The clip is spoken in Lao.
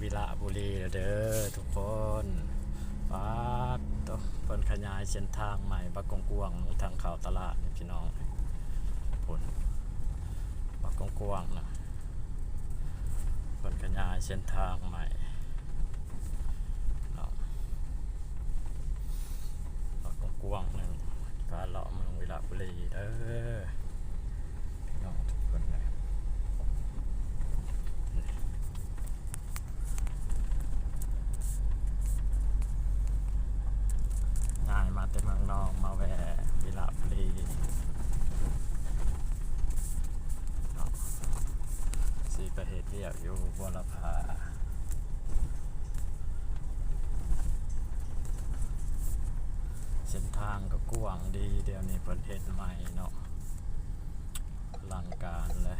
ວິລະບູລີແລ້ວເດີທຸກຄົນ. ປາດໂທ້ ເພິ່ນຂະຫຍາຍເສັ້ນທາງໃໝ່ບັກກວ້າງໆ ທາງເຂົ້າຕະຫຼາດນີ້ພີ່ນ້ອງ. ພຸ້ນ ບັກກວ້າງໆນະ ເພິ່ນຂະຫຍາຍເສັ້ນທາງໃໝ່ເນາະ. ບັກກວ້າງໆ ໜຶ່ງ ພາເລາະເມືອງວິລະບູລີເດີພີ່ນ້ອງທຸກຄົນເດີ. ຍ້າຍມາແຕ່ເມືອງນອກ ມາແວ່ວິລະບູລີເນາະ ຊິໄປເຮັດວຽກຢູ່ບົວລະພາ. ເສັ້ນທາງກໍກວ້າງດີ ດຽວນີ້ເພິ່ນເຮັດໃໝ່ເນາະ ອະລັງການເລີຍ.